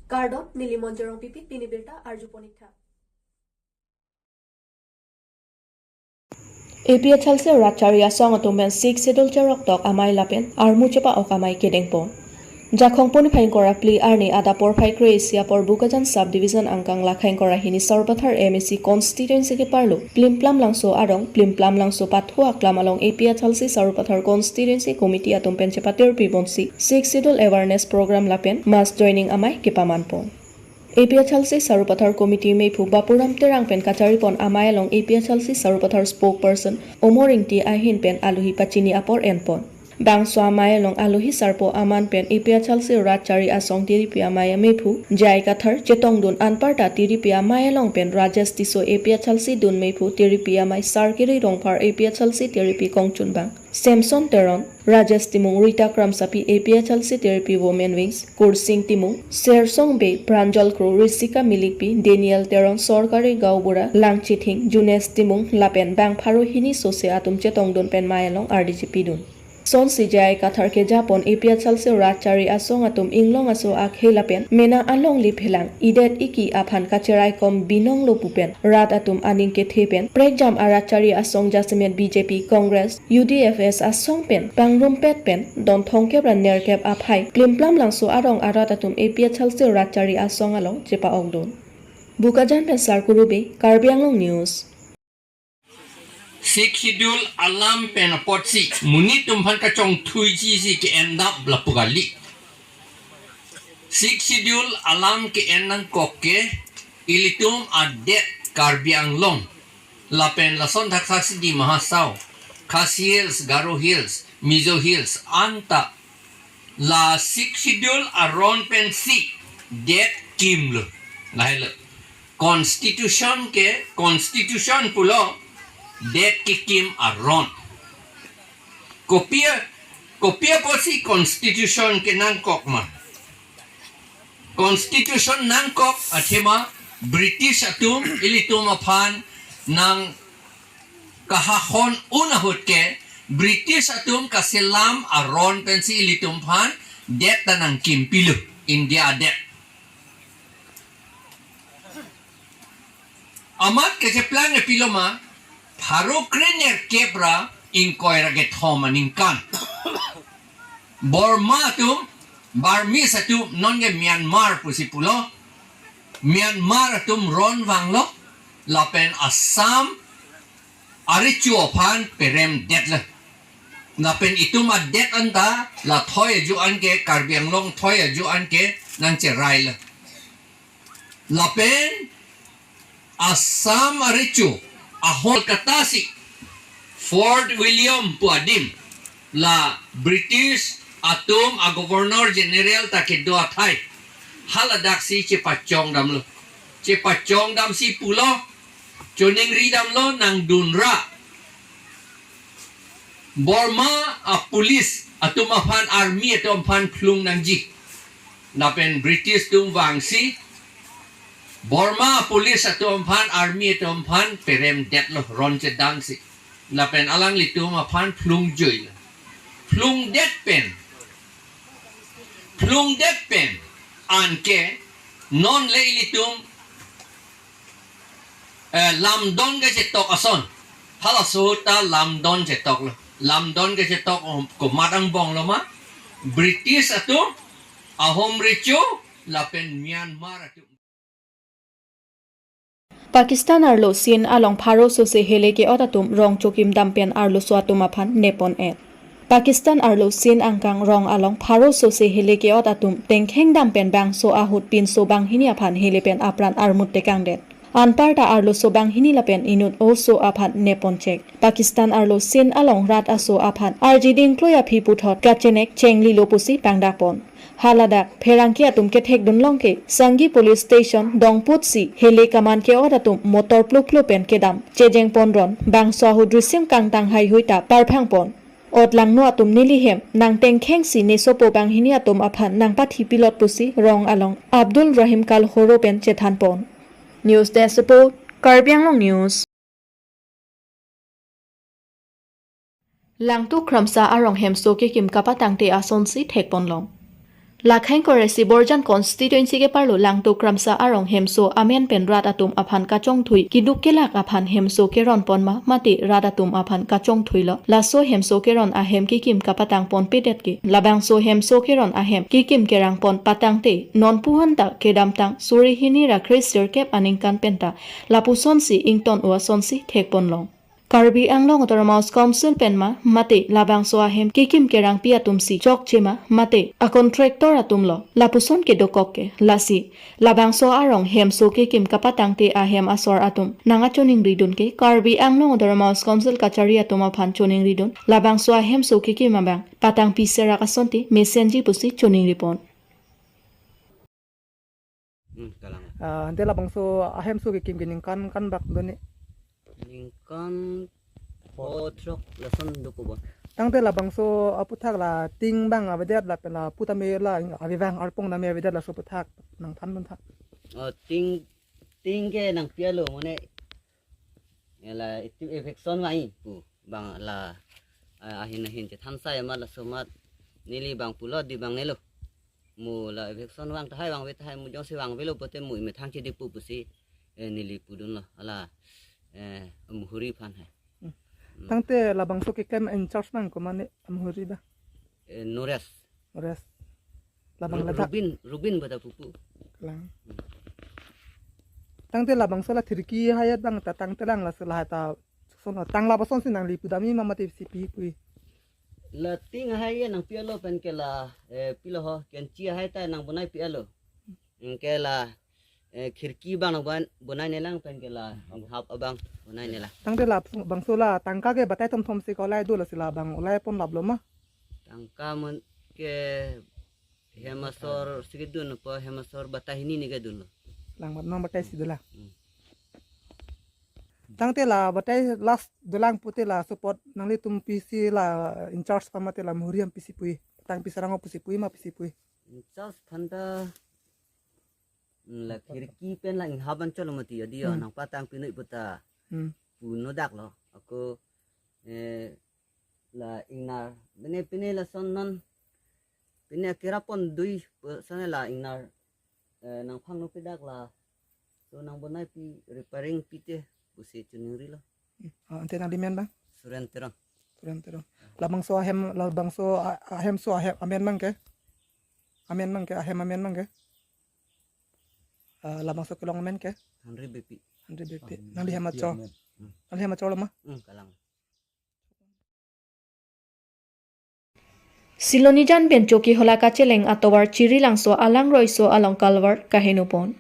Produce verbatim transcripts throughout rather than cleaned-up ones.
Kardom, neli Monjorong Pipit, pini birta arju ponik tha. A P H L C rat chari asong atum pen Sixth Schedule cherok tok amei lapen armu chepa-ok amei kedengpon. Jakhong pon phai ingkoi ra phli arni adap porphai kre-isi apor Bokajan Sub Division angkang lakha ingkoi ra hini Sarupathar M A C constituency keparlo Plimplam Langso arong Plimplam Langso pathu aklam along A P H L C Sarupathar constituency committee atum pen chepatirpi ponsi Sixth Schedule awareness program lapen mass joining amei kepamanpon. A P H L C Sarupathar committee meiphu Bapuram Terang pen kacharipon amei along A P H L C Sarupathar spokesperson Omor Ingti ahin pen alohi pachini apor enpon. Bangso amei along alohi sarpo aman pen A P H L C rat chari asong tiripi amei ameiphu J I Kathar chetongdun anparta tiripi amei along pen Rajesh Tisso A P H L C dun meiphu tiripi amei Sarkiri Rongphar A P H L C tiripi kongchunbang Samson Teron, Rajesh Timung, Rita Kramsapi A P H L C tiripi Women Wings, Kursing Timung, Sersong Bey, Pranjal Kro, Risika Milikpi, Daniel Teron, Sorkari Gaonbura, Langchithing, Junes Timung, lapen bang pharo hini sose atum chetongdun pen mei along ardi chepidun. Sonsi J I Kathar kejapon A P H L C rat chari asong atum inglong aso akhei lapen mena along liphelang idet iki aphan kacheraikom binong lo pu pen rat atum aning kethe pen prekjam arat chari asong jasemet B J P, Congress, U D F S asong pen pangrumpet pen don thomkep ra nerkep aphai Plimplam Langso arong arat atum A P H L C rat chari asong along chepa-okdun. Bokajan pen Sarkuru Bey, Karbi Anglong News. Sixth Schedule alam pen apotsi monit atum aphan kachongthuiji si ke-endap lapu kali. Sixth Schedule alam ke-en nangkok ke ilitum adet Karbi Anglong lapen lason thakthak si Dima Hasao, Khasi Hills, Garo Hills, Mizo Hills anta la Sixth Schedule aron pensi det kimlo. Lahelo. Constitution ke, constitution pulo det kekim aron. Kopi, kopi apotsi constitution ke nangkok ma? Constitution nangkok athema British atum ilitum aphan nangkahahon un ahut ke British atum kaselam aron pensi ilitum aphan det ta nangkimpilo, India adet. Amat kacheplang epiloma, pharo kre nerkep ra ingkoi ra kethom aningkan. Burma atum, Burmese atum, non ke Myanmar pusi pulo. Myanmar atum ron vanglo, lapen Assam arecho aphan perem detlo. Lapen itum adet anta la thoi ajo an ke, Karbi Anglong thoi ajo an ke nangcherailo. Lapen Assam arecho ahon Kolkata si Fort William pu adim la British atum a Governor General ta kedo athai haladak si chepachongdamlo. Chepachongdamsi pulo, choningridamlo nangdunra Burma a police atum aphan, army atum aphan phlung nangji. Lapen British atum vangsi Burma police atum aphan, army atum aphan perem detlo, ron chedangsi. Lapen alanglitum aphan phlung juilo. Phlung det pen, phlung det pen anke non le ilitum eh, lamdon kachetok ason. Halaso ta lamdon chetoklo. Lamdon kachetok, um, komat angbonglo ma? British atum, Ahom recho, lapen Myanmar atum. Pakistan arlo Sindh along pharo sose hele ke-ot atum rong chokim dam pen arloso atum aphan nepon et. Pakistan arlo Sindh angkang rong along pharo sose hele ke-ot atum tengkheng dam pen bangso ahut pinso banghini aphan hele pen apran armut tekangdet. Anparta arloso banghini lapen inut oso aphan nepon chek. Pakistan arlo Sindh along rat aso aphan arjiding kloi aphi puthot kachenek chenglilo pusi pangdakpon. Haladak pherangke atum kethekdun longke Sanggi Police Station dongputsi hele kaman ke-ot atum motor pluplo pen kedam chejengpon ron bangso ahut risim kangtang haihui ta parphangpon. Ot langno atum nelihem nangtengkhengsi nesopo banghini atum aphan nangpathipilot pusi rong along Abdul Rahim Kalhoro pen chethanpon. News Desk Report, Karbi Anglong News. Langtuk Kramsa arong hemso kekim kapatangte asonsi thekponlong. Lakhang Koresi Borjan constituency keparlo Langtuk Kramsa arong hemso amen pen rat atum aphan kachongthui, kiduk kelak aphan hemso keron pon ma mate rat atum aphan kachongthui lo. Laso hemso keron ahem kekim kapatang pon pedet ke, labangso hemso keron ahem kekim kerang pon patangte, non puhan ta kedamtang suri hini ra kre sirkep aningkan penta lapuson si ington o asonsi thek pon long. Karbi Anglong Autonomous Council pen ma mate labangso ahem kekim kerangpi atum si chokche ma mate a contractor atum lo, lapuson kedokok ke. Lasi labangso arong hemso kekim kapatangte ahem asor atum nang achoningri dun ke Karbi Anglong Autonomous Council kachari atum aphan choningri dun, labangso ahemso kekim abang patangpi serak asonte mesenji pusi choningri pon. Hmm, kalang. Ah, ante labangso ahemso kekim ke ningkan kan bak doni? Ningkan pho throk lason dokok bon. Tangte labangso aputhak la ting abang avedet lapen la pu tame la ave abang arpong tame avedet laso aputhak nangthan dun tha. Oh, ting, ting ke nangpi alo mane. Ya la, itum eviction vangji pu abang la, ah, ahin ahin chethan sai amat laso amat neli abang pulo di abang nelo. Mo la eviction vang tahai vangve tahai mo jongsi vangvelo pote mo imethang chedipu pusi, eh, neli pudunlo. Hala, eh, Amhuri aphan hai. Hmm. Hmm. Tangte labangso keklem in charge abang komat ne Amhuri ba? Eh, Nores. Nores. Labang Ru-, ladak. Rubin, Rubin bata pupu. Kalang. Hmm. Tangte labangso la khirki ahai abang ta tangte lang laso lahai ta sukson lo. Tang lapuson si nangli pudamji ma mate si pi pui? La ting ahai ye nangpi alo pen ke la, eh, pilo ho, kenchi ahai ta nangbonaipi alo. Anke la, eh, khirki abang nangbonai nelang pen ke la, hap abang bonai nelang. Tangte labangso la tangka ke batai thomthom si ko lai do lasi labang olai pon laplo ma? Tangka amen ke hem asor si kedun po, hem asor batai hini ni kedunlo. Lang bat nang batai si dolang. Hmm. Tangte la batai last dolang pute la support nanglitum pisi la in charge pamate la Amhuri aphan pisi pui, tang pisi rang pisi pui ma pisi pui? In charge aphan ta, mm, la khirki pen la inghap anchot mati adi. Hmm. Nangpatang pinoi puta. Hmm. Puno dak lo. Ako, eh, la ingnar. Pine pine lason non. Pine akira pon dui pu sane la ingnar. Eh, nangphang no pidak la. So nangbonaipi repairing pite pusi choningrilo. Hmm. Ah, ante nangli men abang? Suren Teron. Suren Teron. Labangso ahem, labangso a-, ahemso ahem amen abang ke? Amen abang ke, ahem amen abang ke? Ah, labangso kelong amen ke? Hanri Beypi. Hanri Beypi. Hanri Nangli hem Beypi achor. Amen. Hmm. Nangli hem achor lo ma? Hmm, kalang. Silonijan pen Chokihola kacheleng atovar Chirilangso Alangroiso along culvert kaheno pon.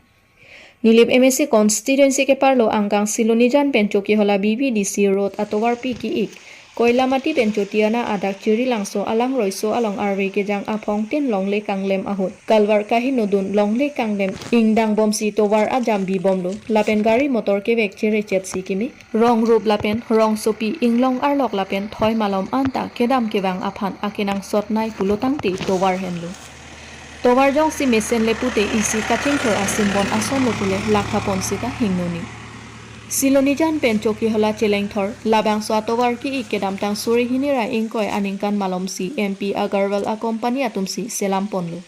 Nilip M A C constituency keparlo angkang Silonijan pen Chokihola B B D C road atovarpi ki-ik Koilamati pen Chotiana adak Chirilangso Alangroiso along arve kejang aphongtin longle kanglem ahut culvert kaheno dun longle kanglem ingdang bomsi tovar ajam bi bomlo lapen gari motor kevek cherechet si keme. Rong rup lapen rong sopi inglong arlok lapen thoi malom anta kedam kevang aphan akenangsot nai pulo tangte tovar henlo. Tovar jongsi mesen le pute isi kachingthur asim bon ason lo pule lakha pon sita hingnoni. Silonijan pen Chokihola chelengthor labangso atovar ki-ik kedamtang suri hini ra ingkoi aningkan malomsi M P Agarwal a company atumsi selam ponlo.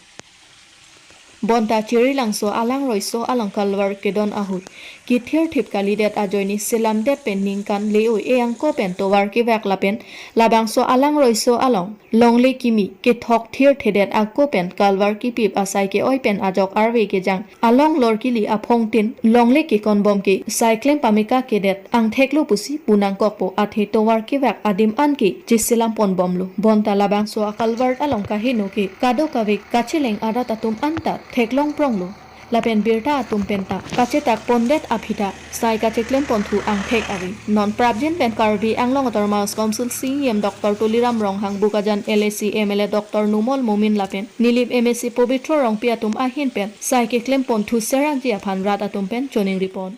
Bonta Chirilangso Alangroiso along culvert kedon ahut kithir thip kalidet ajoine selamdet pen ningkan le-o e-angko pen tovar kevek lapen labangso Alangroiso along longle kimi kethok thir thedet ako pen culvert kipip asai ke-oi pen ajok arve kejang along lor kili aphongtin longle kekon bom ke sai klem pameka kedet angthek lo pusi pu nangkokpo, athe tovar kevek adim an ke cheselam pon bomlo. Bonta labangso a culvert along kaheno ke kadokave kacheleng arat atum anta theklong pronglo. Lapen birta atum penta kachetak pondet aphi ta sai kacheklem ponthu angthek ave. Non prapjin pen Karbi Anglong Autonomous Council C E M Doctor Tuliram Ronghang, Bokajan L A C M L A Doctor Numal Momin lapen Nilip M A C Pobitro Rongpi atum ahin pen sai keklem ponthu serangji aphan rat atum pen choningri pon.